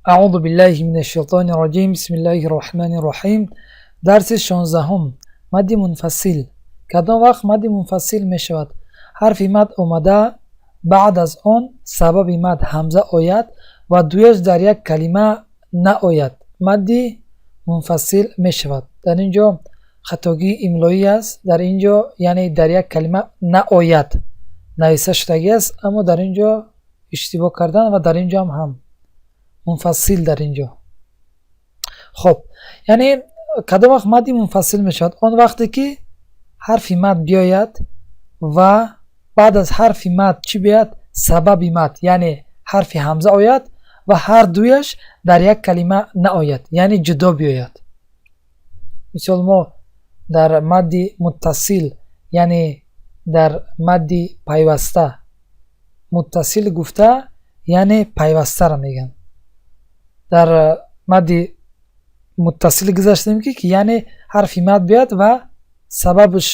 Аъузу биллаҳи минаш шайтони раҷим. Бисмиллаҳи роҳмани роҳим. Дарси 16-ум. Мадди мунфасил. Кадом вақт мадди мунфасил мешавад? Ҳарфи мад омада, баъд аз он сабаби мад ҳамза ояд ва дуяш дар як калима наояд, мадди мунфасил мешавад. Дар ин ҷо хатогии имлоӣ аст. Дар ин ҷо, яъне, дар як калима наояд нависта шудагӣ аст, аммо дар ин ҷо иштибоҳ кардан ва дар ин ҷо ҳам мунфасил дар ин ҷо. Хоб, яъне кадом вақт мадди мунфасил мешавад? Он вақте ки ҳарфи мад биёяд ва баъд аз ҳарфи мад чӣ биёяд? Сабаби мад, яъне ҳарфи ҳамза ояд ва ҳар дуяш дар як калима наояд, яъне ҷудо биёяд. Мисол, мо дар мадди муттасил, яъне дар мадди пайваста, муттасил гуфта, яъне пайвастаро мегӯянд, дар мадди муттасил гузаштем, ки яъне ҳарфи мад биёяд ва сабабш,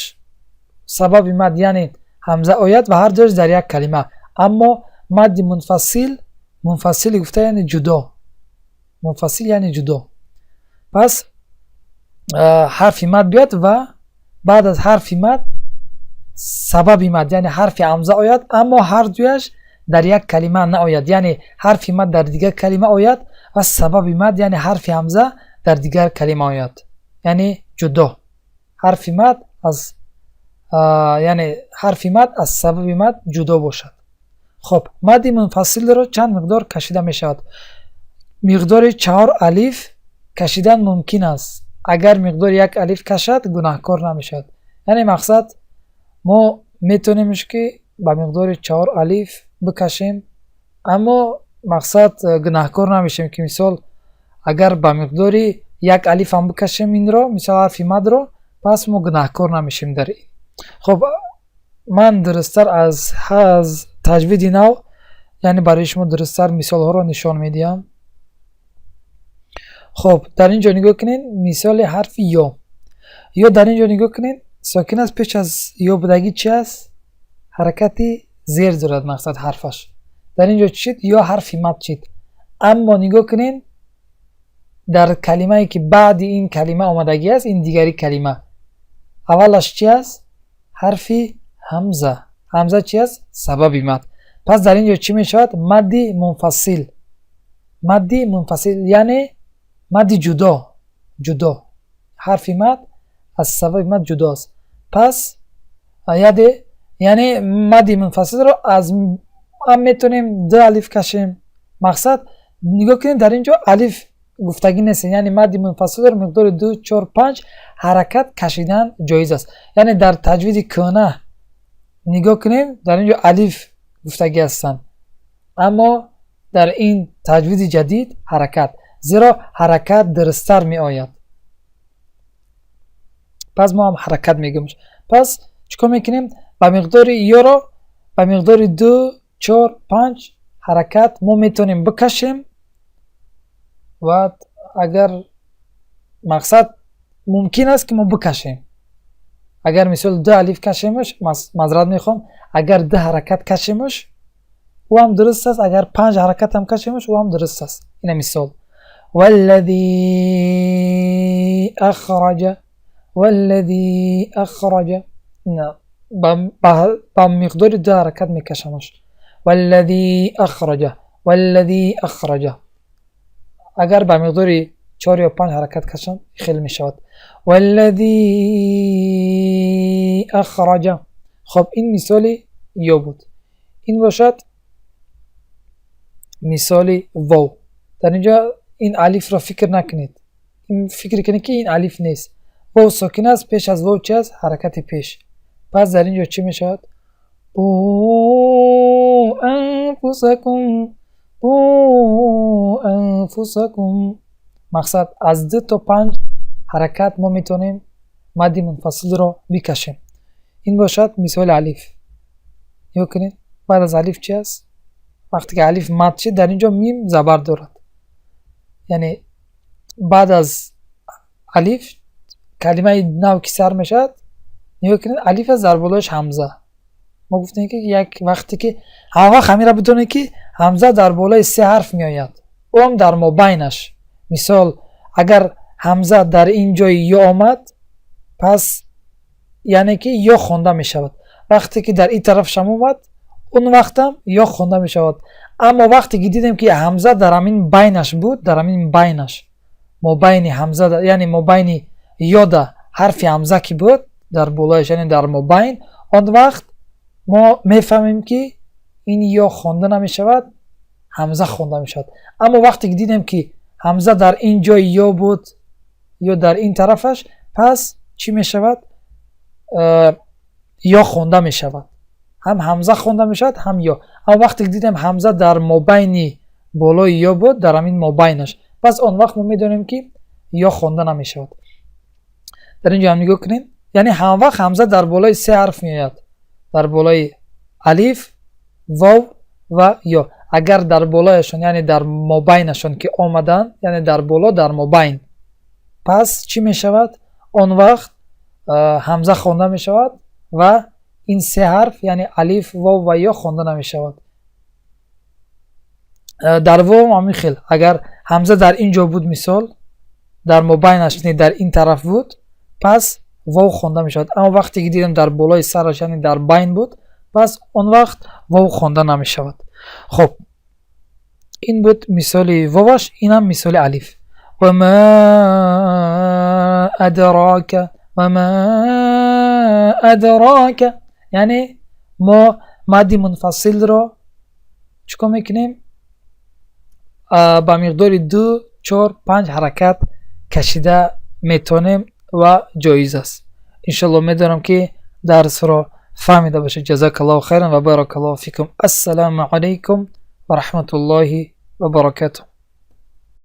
сабаби мад, яъне ҳамза ояд ва ҳар дуяш дар як калима. Аммо мадди мунфасил, мунфасил гуфта, яъне ҷудо, мунфасил яъне ҷудо. Пас ҳарфи мад биёяд ва баъд аз ҳарфи мад сабаби мад, яъне ҳарфи ҳамза ояд, аммо ҳар дуяш дар як калима наояд, яъне ҳарфи мад дар дигар калима ояд ва сабаби мад, яъне ҳарфи ҳамза, дар дигар калима ояд, яъне ҷудо. Ҳарфи мад аз, яъне ҳарфи мад аз сабаби мад ҷудо бошад. Хоб, мадди мунфасилро чанд миқдор кашида мешавад? Миқдори чаҳор алиф кашидан мумкин аст. Агар миқдори як алиф кашад, гунаҳкор намешавад. Яъне мақсад, мо метавонемш, ки ба миқдори чаҳор алиф бикашем, аммо мақсад, гунаҳкор намешавем, ки мисол, агар ба миқдори як алиф ҳам бикашем инро, мисол, ҳарфи мадро, пас мо гунаҳкор намешавем дар ин. Хоб, ман дурусттар аз таҷвиди нав, яъне барои шумо дурусттар мисолҳоро нишон медиҳам. Хоб, дар ин ҷо нигоҳ кунед, мисоли ҳарфи ё. Ё дар ин ҷо нигоҳ кунед, сокин аст. Пеш аз ё будагӣ чи аст? Ҳаракати зер дорад. Мақсад, ҳарфаш дар ин ҷо чӣ шид? Ё ҳарфи мад шид. Аммо нигоҳ кунед, дар калимае ки баъди ин калима омадагӣ аст, ин дигари калима, аввалаш чи аст? Ҳарфи ҳамза. Ҳамза чи аст? Сабаби мад. Пас дар ин ҷо чӣ мешавад? Мадди мунфасил. Мадди мунфасил, яъне мадди ҷудо. Ҷудо, ҳарфи мад аз сабаби мад ҷудо аст. Пас яъне мадди мунфасилро аз ҳам метавонем ду алиф кашем. Мақсад, нигоҳ кунед, дар ин ҷо алиф гуфтагӣ нест, яъне мадди мунфасилро миқдори ду, чор, панҷ ҳаракат кашидан ҷоиз аст. Яъне дар таҷвиди кӯҳна нигоҳ кунем, дар ин ҷо алиф гуфтагӣ ҳастанд, аммо дар ин таҷвиди ҷадид ҳаракат, зеро ҳаракат дурусттар меояд. Пас мо ҳам ҳаракат мегӯем. Пас чӣ кор мекунем? Ба миқдори ёро ба миқдори ду, чор, панҷ ҳаракат мо метавонем бикашем ва агар, мақсад, мумкин аст, ки мо бикашем. Агар, мисол, ду алиф кашемаш, маъзарат мехоҳам, агар ду ҳаракат кашемаш, ӯ ҳам дуруст аст. Агар панҷ ҳаракат ҳам кашемаш, ӯ ҳам дуруст аст. Ина мисол: والذي أخرج، والذي أخرج. Ба миқдори ду ҳаракат мекашамаш. والذي أخرج، والذي أخرج. Агар ба миқдори чор ё панҷ ҳаракат кашам, хел мешавад: والذي أخرج. Хоб, ин мисоли ё буд. Ин бошад мисоли вов. Дар ин ҷо ин алифро фикр накунед, фикр кунед, ки ин алиф нест. Вов сокин аст. Пеш аз вов чи аст? Ҳаракати пеш. Пас дар ин ҷо чӣ мешавад? قوا أنفسكم، قوا أنفسكم. Мақсад, аз ду то панҷ ҳаракат мо метавонем мадди мунфасилро бикашем. Ин бошад мисоли алиф. Нигоҳ кунед, баъд аз алиф чи аст? Вақте ки алиф мад шид, дар ин ҷо мим забар дорад. Яъне баъд аз алиф калимаи нав ки сар мешавад, нигоҳ кунед, алиф аст, дар болояш ҳамза. Мо гуфтем, ки як вақте ки ҳамвақт ҳаминро бидонед, ки ҳамза дар болои се ҳарф меояд. Ӯам дар мобайнаш. Мисол, агар ҳамза дар ин ҷои ё омад, пас яъне ки ё хонда мешавад. Вақте ки дар ин тарафшам омад, он вақтам ё хонда мешавад. Аммо вақте ки дидем, ки ҳамза дар ҳамин байнаш буд, дар ҳамин байнаш, мобайни ҳамза, яъне мобайни ёда ҳарфи ҳамза ки буд дар болояш, яъне дар мобайн, он вақт мо мефаҳмем, ки ин ё хонда намешавад, ҳамза хонда мешавад. Аммо вақте ки дидем, ки ҳамза дар ин ҷои ё буд ё дар ин тарафаш, пас чӣ мешавад? Ё хонда мешавад, ҳам ҳамза хонда мешавад, ҳам ё. Аммо вақте ки дидем, ҳамза дар мобайни болои ё буд, дар ҳамин мобайнаш, пас он вақт мо медонем, ки ё хонда намешавад. Дар ин ҷо ҳам нигоҳ кунем, яъне ҳамвақт ҳамза дар болои се ҳарф меояд: дар болои алиф, вов ва ё. Агар дар болояшон, яъне дар мобайнашон ки омаданд, яъне дар боло, дар мобайн, пас чӣ мешавад? Он вақт ҳамза хонда мешавад ва ин се ҳарф, яъне алиф, вов ва ё, хонда намешавад. Дар вов ҳамин хел, агар ҳамза дар ин ҷо буд, мисол, дар мобайнаш не, дар ин тараф буд, пас вов хонда мешавад. Аммо вақте ки дидем, дар болои сараш, яъне дар байн буд, пас он вақт вов хонда намешавад. Хуб, ин буд мисоли воваш, инам мисоли алиф. وما أدراك، وما أدراك. Яъне мо мадди мунфасилро чӣ кор мекунем? Ба миқдори ду, чор, панҷ ҳаракат кашида метавонем ва ҷоиз аст. Иншоалло, медонам, ки дарсро фаҳмида бошед. جزاك الله خيرا وبارك الله فيكم. السلام عليكم ورحمة الله وبركاته.